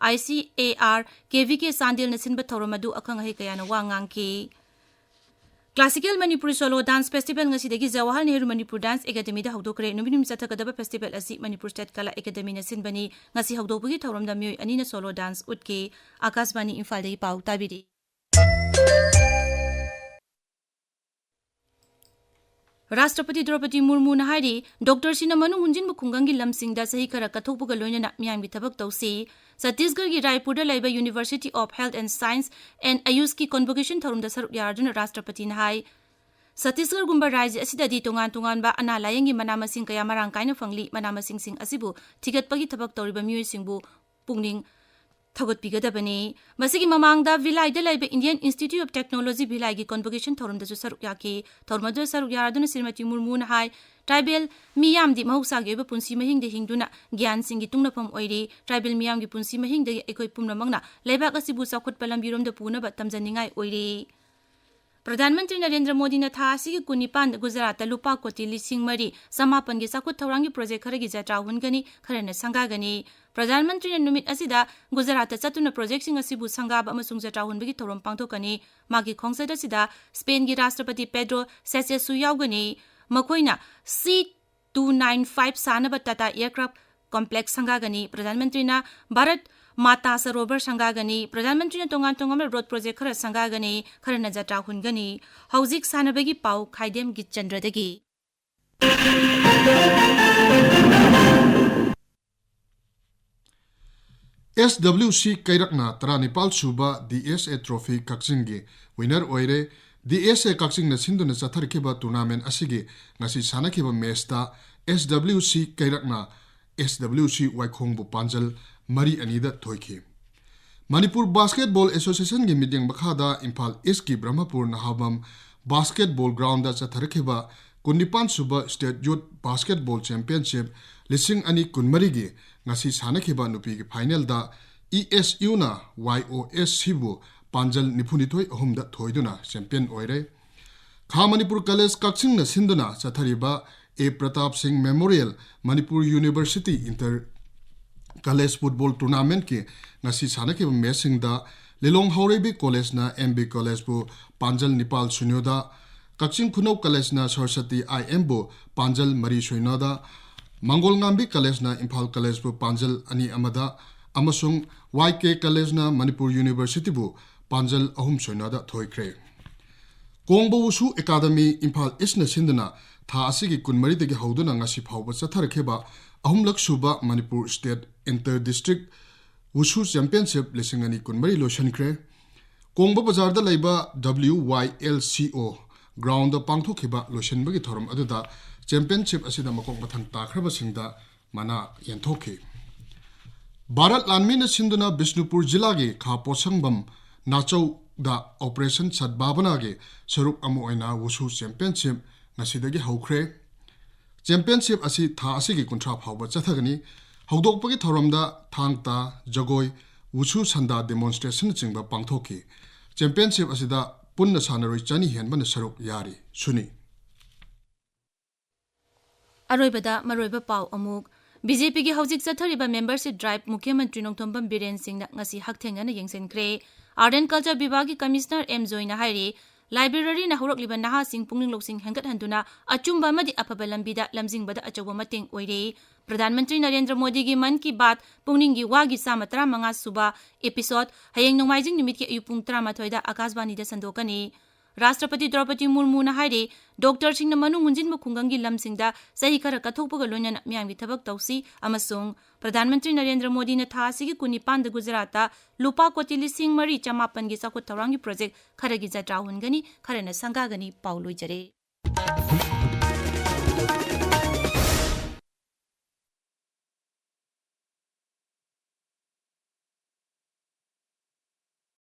I C A R K V ꯀꯦ ꯆꯥꯟꯗꯦꯜꯅ ꯁꯤꯟꯕ ꯊꯧꯔꯝ ꯑꯗꯨ ꯑꯈꯪ ꯑꯍꯩ ꯀꯌꯥꯅ ꯋꯥ ꯉꯥꯡꯈꯤ꯫ Classical Manipuri Solo Dance Festival ꯉꯁꯤꯗꯒꯤ ꯖꯋꯥꯍꯔ ꯅꯦꯍꯔꯨ ꯃꯅꯤꯄꯨꯔ ꯗꯥꯟꯁ ꯑꯦꯀꯥꯗꯃꯤꯗ ꯍꯧꯗꯣꯛꯈ꯭ꯔꯦ꯫ ꯅꯨꯃꯤꯠ ꯍꯨꯝꯅꯤ ꯆꯠꯊꯒꯗꯕ festival ꯑꯁꯤ ꯃꯅꯤꯄꯨꯔ ꯁ꯭ꯇꯦꯠ ꯀꯂꯥ ꯑꯦꯀꯥꯗꯃꯤꯅ ꯁꯤꯟꯕꯅꯤ꯫ ꯉꯁꯤ ꯍꯧꯗꯣꯛꯄꯒꯤ ꯊꯧꯔꯝꯗ ꯃꯤꯑꯣꯏ ꯑꯅꯤꯅ solo dance ꯎꯠꯈꯤ꯫ ꯑꯥꯀꯥꯁꯕꯥꯅꯤ ꯏꯝꯐꯥꯜꯗꯒꯤ ꯄꯥꯎ ꯇꯥꯕꯤꯔꯤ꯫ ꯔꯥꯁꯇ꯭ꯔꯄꯇꯤ ꯗ꯭ꯔꯧꯄꯗꯤ ꯃꯨꯔꯃꯨꯅ ꯍꯥꯏꯔꯤ, ꯗꯣꯛꯇꯔꯁꯤꯡꯅ ꯃꯅꯨꯡ ꯍꯨꯟꯖꯤꯟꯕ ꯈꯨꯡꯒꯪꯒꯤ ꯂꯝꯁꯤꯡꯗ ꯆꯍꯤ ꯈꯔ ꯀꯠꯊꯣꯛꯄꯒ ꯂꯣꯏꯅꯅ ꯃꯤꯌꯥꯝꯒꯤ ꯊꯕꯛ ꯇꯧꯁꯤ꯫ ꯁꯠꯇꯤꯁꯒꯔꯒꯤ ꯔꯥꯏꯄꯨꯔꯗ ꯂꯩꯕ University of Health and Science and ꯑꯌꯨꯁꯀꯤ convocation ꯊꯧꯔꯝꯗ ꯁꯔꯨꯛ ꯌꯥꯔꯗꯨꯅ ꯔꯥꯁꯇ꯭ꯔꯄꯇꯤꯅ ꯍꯥꯏ, ꯁꯠꯇꯤꯁꯒꯔꯒꯨꯝꯕ ꯔꯥꯖ꯭ꯌ ꯑꯁꯤꯗꯗꯤ ꯇꯣꯉꯥꯟ ꯇꯣꯉꯥꯟꯕ ꯑꯅꯥ ꯂꯥꯌꯦꯡꯒꯤ ꯃꯅꯥ ꯃꯁꯤꯡ ꯀꯌꯥ ꯃꯔꯥꯡ ꯀꯥꯏꯅ ꯐꯪꯂꯤ꯫ ꯃꯅꯥ ꯃꯁꯤꯡꯁꯤꯡ ꯑꯁꯤꯕꯨ ꯊꯤꯒꯠꯄꯒꯤ ꯊꯕꯛ ꯇꯧꯔꯤꯕ ꯃꯤꯑꯣꯏꯁꯤꯡꯕꯨ ꯄꯨꯛꯅꯤꯡ ꯊꯧꯒꯠꯄꯤꯒꯗꯕꯅꯤ꯫ ꯃꯁꯤꯒꯤ ꯃꯃꯥꯡꯗ ꯚꯤꯂꯥꯏꯗ ꯂꯩꯕ Indian Institute of Technology ꯚꯤꯂꯥꯏꯒꯤ convocation ꯊꯧꯔꯝꯗꯁꯨ ꯁꯔꯨꯛ ꯌꯥꯈꯤ꯫ ꯊꯧꯔꯝ ꯑꯗꯨꯗ ꯁꯔꯨꯛ ꯌꯥꯔꯗꯨꯅ ꯁ꯭ꯔꯤꯃꯇꯤ ꯃꯨꯔꯃꯨꯅ ꯍꯥꯏ, tribal ꯃꯤꯌꯥꯝꯗꯤ ꯃꯍꯧꯁꯥꯒꯤ ꯑꯣꯏꯕ ꯄꯨꯟꯁꯤ ꯃꯍꯤꯡꯗ ꯍꯤꯡꯗꯨꯅ ꯒ꯭ꯌꯥꯟꯁꯤꯡꯒꯤ ꯇꯨꯡꯅꯐꯝ ꯑꯣꯏꯔꯤ꯫ Tribal ꯃꯤꯌꯥꯝꯒꯤ ꯄꯨꯟꯁꯤ ꯃꯍꯤꯡꯗꯒꯤ ꯑꯩꯈꯣꯏ ꯄꯨꯝꯅꯃꯛꯅ ꯂꯩꯕꯥꯛ ꯑꯁꯤꯕꯨ ꯆꯥꯎꯈꯠꯄ ꯂꯝꯕꯤꯔꯣꯝꯗ ꯄꯨꯅꯕ ꯇꯝꯖꯅꯤꯡꯉꯥꯏ ꯑꯣꯏꯔꯤ꯫ ꯄ꯭ꯔꯙꯥꯟ ꯃꯟꯇ꯭ꯔꯤ ꯅꯔꯦꯟꯗ꯭ꯔ ꯃꯣꯗꯤꯅ ꯊꯥ ꯑꯁꯤꯒꯤ ꯀꯨꯟꯅꯤꯄꯥꯟꯗ ꯒꯨꯖꯔꯥꯠꯇ ꯂꯨꯄꯥ ꯀꯣꯇꯤ ꯂꯤꯁꯤꯡ ꯃꯔꯤ ꯆꯃꯥꯄꯟꯒꯤ ꯆꯥꯎꯈꯠ ꯊꯧꯔꯥꯡꯒꯤ ꯄ꯭ꯔꯣꯖꯦꯛ ꯈꯔꯒꯤ ꯖꯇ꯭ꯔꯥ ꯍꯨꯟꯒꯅꯤ, ꯈꯔꯅ ꯁꯪꯒꯥꯒꯅꯤ꯫ ꯄ꯭ꯔꯙꯥꯟ ꯃꯟꯇ꯭ꯔꯤꯅ ꯅꯨꯃꯤꯠ ꯑꯁꯤꯗ ꯒꯨꯖꯔꯥꯠꯇ ꯆꯠꯇꯨꯅ ꯄ꯭ꯔꯣꯖꯦꯛꯁꯤꯡ ꯑꯁꯤꯕꯨ ꯁꯪꯒꯥꯕ ꯑꯃꯁꯨꯡ ꯖꯇ꯭ꯔꯥ ꯍꯨꯟꯕꯒꯤ ꯊꯧꯔꯝ ꯄꯥꯡꯊꯣꯛꯀꯅꯤ꯫ ꯃꯥꯒꯤ ꯈꯣꯡꯆꯠ ꯑꯁꯤꯗ ꯁ꯭ꯄꯦꯟꯒꯤ ꯔꯥꯁꯇ꯭ꯔꯄꯇꯤ ꯄꯦꯗ꯭ꯔꯣ ꯁꯦꯆꯦꯁꯁꯨ ꯌꯥꯎꯒꯅꯤ꯫ ꯃꯈꯣꯏꯅ ꯁꯤ ꯇꯨ ꯅꯥꯏꯟ ꯐꯥꯏꯚ ꯁꯥꯅꯕ ꯇꯥꯇꯥ ꯑꯦꯌꯔꯀ꯭ꯔꯥꯐ ꯀꯣꯝꯄ꯭ꯂꯦꯛꯁ ꯁꯪꯒꯥꯒꯅꯤ꯫ ꯄ꯭ꯔꯙꯥꯟ ꯃꯟꯇ꯭ꯔꯤꯅ ꯚꯥꯔꯠ ꯃꯥꯇꯥ ꯁꯔꯣꯚꯔ ꯁꯪꯒꯥꯒꯅꯤ꯫ ꯄ꯭ꯔꯙꯥꯟ ꯃꯟꯇ꯭ꯔꯤꯅ ꯇꯣꯉꯥꯟ ꯇꯣꯉꯥꯟꯕ ꯔꯣꯗ ꯄ꯭ꯔꯣꯖꯦꯛ ꯈꯔ ꯁꯪꯒꯥꯒꯅꯤ, ꯈꯔꯅ ꯖꯇ꯭ꯔꯥ ꯍꯨꯟꯒꯅꯤ꯫ ꯍꯧꯖꯤꯛ ꯁꯥꯟꯅꯕꯒꯤ ꯄꯥꯎ ꯈꯥꯏꯗꯦꯝ ꯒꯤꯠꯆꯟꯗ꯭ꯔꯗꯒꯤ꯫ ꯑꯦꯁ ꯗꯕ꯭ꯂꯤꯎ ꯁꯤ ꯀꯩꯔꯛꯅ ꯇꯔꯥꯅꯤꯄꯥꯜ ꯁꯨꯕ ꯗꯤ ꯑꯦꯁ ꯑꯦ ꯇ꯭ꯔꯣꯐꯤ ꯀꯛꯆꯤꯡꯒꯤ ꯋꯤꯅꯔ ꯑꯣꯏꯔꯦ꯫ ꯗꯤ ꯑꯦꯁ ꯑꯦ ꯀꯛꯆꯤꯡꯅ ꯁꯤꯟꯗꯨꯅ ꯆꯠꯊꯔꯛꯈꯤꯕ ꯇꯨꯔꯅꯥꯃꯦꯟ ꯑꯁꯤꯒꯤ ꯉꯁꯤ ꯁꯥꯟꯅꯈꯤꯕ ꯃꯦꯆꯇ ꯑꯦꯁ ꯗꯕ꯭ꯂꯤꯎ ꯁꯤ ꯀꯩꯔꯛꯅ ꯑꯦꯁ ꯗꯕ꯭ꯂꯤꯎ ꯁꯤ ꯋꯥꯏꯈꯣꯡꯕꯨ ꯄꯥꯟꯖꯜ ꯃꯔꯤ ꯑꯅꯤꯗ ꯊꯣꯏꯈꯤ꯫ ꯃꯅꯤꯄꯨꯔ ꯕꯥꯁꯀꯦꯠꯕꯣꯜ ꯑꯦꯁꯣꯁꯤꯌꯦꯁꯟꯒꯤ ꯃꯤꯠꯌꯦꯡ ꯃꯈꯥꯗ ꯏꯝꯐꯥꯜ ꯏꯁꯀꯤ ꯕ꯭ꯔꯍꯃꯄꯨꯔ ꯅꯍꯥꯕꯝ ꯕꯥꯁꯀꯦꯠꯕꯣꯜ ꯒ꯭ꯔꯥꯎꯟꯗ ꯆꯠꯊꯔꯛꯈꯤꯕ ꯀꯨꯟꯅꯤꯄꯥꯟ ꯁꯨꯕ ꯁ꯭ꯇꯦꯠ ꯌꯨꯠ ꯕꯥꯁꯀꯦꯠꯕꯣꯜ ꯆꯦꯝꯄꯤꯌꯟꯁꯤꯞ ꯂꯤꯁꯤꯡ ꯑꯅꯤ ꯀꯨꯟꯃꯔꯤꯒꯤ ꯉꯁꯤ ꯁꯥꯟꯅꯈꯤꯕ ꯅꯨꯄꯤꯒꯤ ꯐꯥꯏꯅꯦꯜꯗ ꯏ ꯑꯦꯁ ꯌꯨꯅ ꯋꯥꯏ ꯑꯣ ꯑꯦꯁ ꯁꯤꯕꯨ ꯄꯥꯟꯖꯜ ꯅꯤꯐꯨꯅꯤꯊꯣꯏ ꯑꯍꯨꯝꯗ ꯊꯣꯏꯗꯨꯅ ꯆꯦꯝꯄꯤꯌꯟ ꯑꯣꯏꯔꯦ꯫ ꯈꯥ ꯃꯅꯤꯄꯨꯔ ꯀꯂꯦꯖ ꯀꯛꯆꯤꯡꯅ ꯁꯤꯟꯗꯨꯅ ꯆꯠꯊꯔꯤꯕ A Pratap Singh memorial Manipur university inter college football ꯇꯨꯔꯅꯥꯃꯦꯟꯠꯀꯤ ꯉꯁꯤ ꯁꯥꯟꯅꯈꯤꯕ ꯃꯦꯆꯁꯤꯡꯗ ꯂꯤꯂꯣꯡ ꯍꯥꯎꯔꯩꯕꯤ ꯀꯣꯂꯦꯖꯅ ꯑꯦꯝ ꯕꯤ ꯀꯣꯂꯦꯖꯄꯨ ꯄꯥꯟꯖꯜ ꯅꯤꯄꯥꯜ ꯁꯨꯟꯌꯣꯗ, ꯀꯛꯆꯤꯡ ꯈꯨꯅꯧ ꯀꯂꯦꯖꯅ ꯁꯔꯁꯇꯤ ꯑꯥꯏ ꯑꯦꯝꯕꯨ ꯄꯥꯟꯖꯜ ꯃꯔꯤ ꯁꯨꯟꯌꯣꯗ, ꯃꯪꯒꯣꯜꯉꯥꯝꯕꯤ ꯀꯂꯦꯖꯅ ꯏꯝꯐꯥꯜ ꯀꯂꯦꯖꯄꯨ ꯄꯥꯟꯖꯜ ꯑꯅꯤ ꯑꯃꯗ ꯑꯃꯁꯨꯡ ꯋꯥꯏ ꯀꯦ ꯀꯂꯦꯖꯅ ꯃꯅꯤꯄꯨꯔ ꯌꯨꯅꯤꯚꯔꯁꯤꯇꯤꯕꯨ ꯄꯥꯟꯖꯜ ꯑꯍꯨꯝ ꯁꯨꯟꯌꯣꯗ ꯊꯣꯏꯈ꯭ꯔꯦ꯫ ꯀꯣꯡꯕ ꯋꯨꯁꯨ ꯑꯦꯀꯥꯗꯃꯤ ꯏꯝꯐꯥꯜ ꯏꯁꯅ ꯁꯤꯟꯗꯨꯅ ꯊꯥ ꯑꯁꯤꯒꯤ ꯀꯨꯟꯃꯔꯤꯗꯒꯤ ꯍꯧꯗꯨꯅ ꯉꯁꯤ ꯐꯥꯎꯕ ꯆꯠꯊꯔꯛꯈꯤꯕ ꯑꯍꯨꯝꯂꯛ ꯁꯨꯕ Manipur state inter district wushu championship ꯂꯤꯁꯤꯡ ꯑꯅꯤ ꯀꯨꯟꯃꯔꯤ ꯂꯣꯏꯁꯤꯟꯈ꯭ꯔꯦ꯫ ꯀꯣꯡꯕ ꯕꯖꯥꯔꯗ ꯂꯩꯕ ꯗꯕ꯭ꯂꯤꯎ ꯋꯥꯏ ꯑꯦꯜ ꯁꯤ ꯑꯣ ꯒ꯭ꯔꯥꯎꯟꯗ ꯄꯥꯡꯊꯣꯛꯈꯤꯕ ꯂꯣꯏꯁꯤꯟꯕꯒꯤ ꯊꯧꯔꯝ ꯑꯗꯨꯗ ꯆꯦꯝꯄꯤꯌꯟꯁꯤꯞ ꯑꯁꯤꯗ ꯃꯀꯣꯛ ꯃꯊꯪ ꯇꯥꯈ꯭ꯔꯕꯁꯤꯡꯗ ꯃꯅꯥ ꯌꯦꯟꯊꯣꯛꯈꯤ꯫ ꯚꯥꯔꯠ ꯂꯥꯟꯃꯤꯅ ꯁꯤꯟꯗꯨꯅ ꯕꯤꯁꯅꯨꯄꯨꯔ ꯖꯤꯂꯥꯒꯤ ꯈꯥ ꯄꯣꯠꯁꯪꯕꯝ ꯅꯥꯆꯧꯗ ꯑꯣꯄꯔꯦꯁꯟ ꯁꯗꯚꯥꯕꯅꯥꯒꯤ ꯁꯔꯨꯛ ꯑꯃ ꯑꯣꯏꯅ ꯋꯨꯁꯨ ꯆꯦꯝꯄꯤꯌꯟꯁꯤꯞ ꯉꯁꯤꯗꯒꯤ ꯍꯧꯈ꯭ꯔꯦ꯫ ꯆꯦꯝꯄꯤꯌꯟꯁꯤꯞ ꯑꯁꯤ ꯊꯥ ꯑꯁꯤꯒꯤ ꯀꯨꯟꯊ꯭ꯔꯥ ꯐꯥꯎꯕ ꯆꯠꯊꯒꯅꯤ꯫ ꯍꯧꯗꯣꯛꯄꯒꯤ ꯊꯧꯔꯝꯗ ꯊꯥꯡ ꯇꯥ, ꯖꯒꯣꯏ, ꯋꯨꯁꯨ ꯁꯟꯗꯥ ꯗꯦꯃꯣꯟꯁꯇ꯭ꯔꯦꯁꯟꯅꯆꯤꯡꯕ ꯄꯥꯡꯊꯣꯛꯈꯤ꯫ ꯆꯦꯝꯄꯤꯌꯟꯁꯤꯞ ꯑꯁꯤꯗ ꯄꯨꯟꯅ ꯁꯥꯟꯅꯔꯣꯏ ꯆꯅꯤ ꯍꯦꯟꯕꯅ ꯁꯔꯨꯛ ꯌꯥꯔꯤ꯫ ꯁꯨꯅꯤ꯫ ꯑꯔꯣꯏꯕꯗ ꯃꯔꯨꯑꯣꯏꯕ ꯄꯥꯎ ꯑꯃꯨꯛ꯫ ꯕꯤ ꯖꯦ ꯄꯤꯒꯤ ꯍꯧꯖꯤꯛ ꯆꯠꯊꯔꯤꯕ ꯃꯦꯝꯕꯔꯁꯤꯞ ꯗ꯭ꯔꯥꯏꯚ ꯃꯨꯈ꯭ꯌ ꯃꯟꯇ꯭ꯔꯤ ꯅꯣꯡꯊꯣꯝꯕꯝ ꯕꯤꯔꯦꯟ ꯁꯤꯡꯅ ꯉꯁꯤ ꯍꯛꯊꯦꯡꯅꯅ ꯌꯦꯡꯁꯤꯟꯈ꯭ꯔꯦ꯫ ꯑꯥꯔꯠ ꯑꯦꯟ ꯀꯜꯆꯔ ꯕꯤꯚꯥꯒꯒꯤ ꯀꯃꯤꯁꯅꯔ ꯑꯦꯝ ꯖꯣꯏꯅ ꯍꯥꯏꯔꯤ, ꯂꯥꯏꯕ꯭ꯔꯦꯔꯤꯅ ꯍꯧꯔꯛꯂꯤꯕ ꯅꯍꯥꯁꯤꯡ ꯄꯨꯛꯅꯤꯡ ꯂꯧꯁꯤꯡ ꯍꯦꯟꯒꯠꯍꯟꯗꯨꯅ ꯑꯆꯨꯝꯕ ꯑꯃꯗꯤ ꯑꯐꯕ ꯂꯝꯕꯤꯗ ꯂꯝꯖꯤꯡꯕꯗ ꯑꯆꯧꯕ ꯃꯇꯦꯡ ꯑꯣꯏꯔꯦ꯫ ꯄ꯭ꯔꯙꯥꯟ ꯃꯟꯇ꯭ꯔꯤ ꯅꯔꯦꯟꯗ꯭ꯔ ꯃꯣꯗꯤꯒꯤ ꯃꯟ ꯀꯤ ꯕꯥꯠ ꯄꯨꯛꯅꯤꯡꯒꯤ ꯋꯥꯒꯤ ꯆꯥꯝꯃ ꯇꯔꯥꯃꯉꯥ ꯁꯨꯕ episode ꯍꯌꯦꯡ ꯅꯣꯡꯃꯥꯏꯖꯤꯡ ꯅꯨꯃꯤꯠꯀꯤ ꯑꯌꯨꯛ ꯄꯨꯡ ꯇꯔꯥꯃꯥꯊꯣꯏꯗ ꯑꯀꯥꯁꯕꯥꯅꯤꯗ ꯁꯟꯗꯣꯛꯀꯅꯤ꯫ ꯔꯥꯁꯇ꯭ꯔꯄꯇꯤ ꯗ꯭ꯔꯧꯄꯗꯤ ꯃꯨꯔꯃꯨꯅ ꯍꯥꯏꯔꯤ, ꯗꯣꯛꯇꯔꯁꯤꯡꯅ ꯃꯅꯨꯡ ꯍꯨꯟꯖꯤꯟꯕ ꯈꯨꯡꯒꯪꯒꯤ ꯂꯝꯁꯤꯡꯗ ꯆꯍꯤ ꯈꯔ ꯀꯠꯊꯣꯛꯄꯒ ꯂꯣꯏꯅꯅ ꯃꯤꯌꯥꯝꯒꯤ ꯊꯕꯛ ꯇꯧꯁꯤ ꯑꯃꯁꯨꯡ ꯄ꯭ꯔꯙꯥꯟ ꯃꯟꯇ꯭ꯔꯤ ꯅꯔꯦꯟꯗ꯭ꯔ ꯃꯣꯗꯤꯅ ꯊꯥ ꯑꯁꯤꯒꯤ ꯀꯨꯟꯅꯤꯄꯥꯟꯗ ꯒꯨꯖꯔꯥꯠꯇ ꯂꯨꯄꯥ ꯀꯣꯇꯤ ꯂꯤꯁꯤꯡ ꯃꯔꯤ ꯆꯃꯥꯄꯟꯒꯤ ꯆꯥꯎꯈꯠ ꯊꯧꯔꯥꯡꯒꯤ ꯄ꯭ꯔꯣꯖꯦꯛ ꯈꯔꯒꯤ ꯖꯇ꯭ꯔꯥ ꯍꯨꯟꯒꯅꯤ, ꯈꯔꯅ ꯁꯪꯒꯥꯒꯅꯤ꯫ ꯄꯥꯎ ꯂꯣꯏꯖꯔꯦ꯫